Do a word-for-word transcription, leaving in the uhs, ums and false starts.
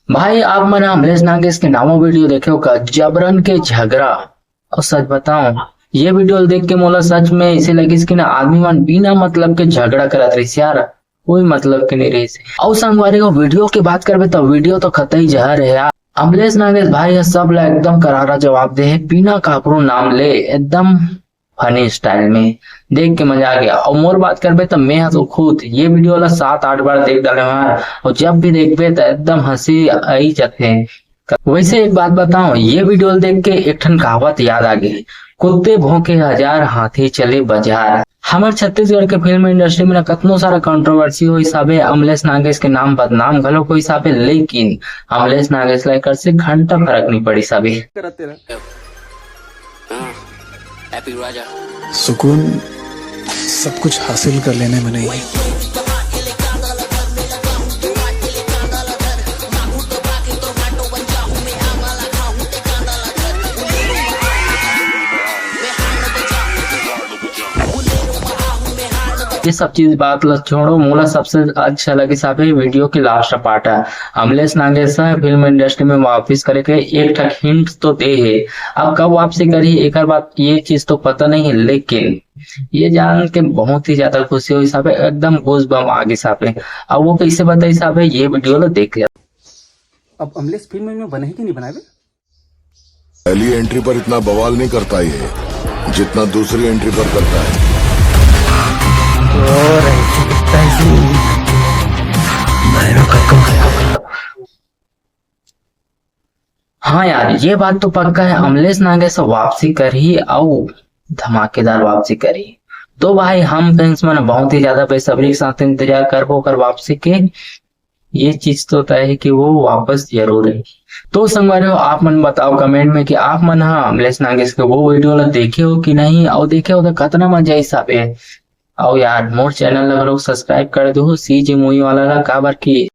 भाई, आप मन अमलेश नागेश के नवा वीडियो देखे हो का, जबरन के झगड़ा? और सच बताऊं, ये वीडियो देख के मोला सच में ऐसे लगिस कि ना, आदमी मन बिना मतलब के झगड़ा करत रहिस यार, कोई मतलब के नहीं रहिस। और संगवारी हो, वीडियो की बात करबे तो वीडियो तो कतई जहर है यार। अमलेश नागेश भाई ह सब ला एकदम करारा जवाब दे हे, बिना काकरो नाम ले, एकदम फनी स्टाइल में। देख के मजा आ गया। और मोर बात करबे त मैं ह तो खुद ये वीडियो ला सात आठ बार देख डाले हूँ यार। और जब भी देखबे त एकदम हंसी आई जाथे। वैसे एक बात बताओ, ये वीडियो देख के एक ठन कहावत याद आ गई, कुत्ते भौंके हजार, हाथी चले बाजार। हमर छत्तीसगढ़ के फिल्म इंडस्ट्री में ना कतनो सारा कंट्रोवर्सी होइस हाबे, अमलेश नागेश के नाम बदनाम घलो होइस हाबे, लेकिन अमलेश नागेश ला एकर से घंटा फर्क नहीं पड़िस हाबे। सुकून सब कुछ हासिल कर लेने में नहीं है। ये सब चीज बात ला छोड़ो, मोला सबसे अच्छा लगिस हाबे वीडियो के लास्ट पार्ट है। अमलेश नागेश ह फिल्म इंडस्ट्री में वापस करे के एक ठक हिंट तो दे हे, अब कब वापसी करही एकर बात ये चीज तो पता नहीं है, लेकिन ये जान के बहुत ही ज्यादा खुशी होइस हाबे, एकदम गूज बम आ गिस हाबे। अब वो कैसे बताइस हाबे, ये वीडियो ला देख ले। अब अमलेश फिल्म में बने है कि नहीं बनावे? पहली एंट्री पर इतना बवाल नहीं करता ये, जितना दूसरी एंट्री पर करता है। हाँ यार, ये बात तो पक्का है, अमलेश नागेश वापसी करही अउ धमाकेदार वापसी करही। तो भाई, हम फैंस मन बहुत ही ज्यादा बेसब्री के साथ इंतजार करबो ओकर वापसी के। ये चीज तो तय है कि वो वापस जरूर है। तो संगवारी हो, आप मन बताओ कमेंट में कि आप मन हा अमलेश नागेश के वो वीडियो ला देखे हो कि नहीं, और देखे हो तो कतना मजा आइस हाबे। और यार, मोर चैनल ला लोग सब्सक्राइब कर दो सीजी मूवी वाला ला, काबर कि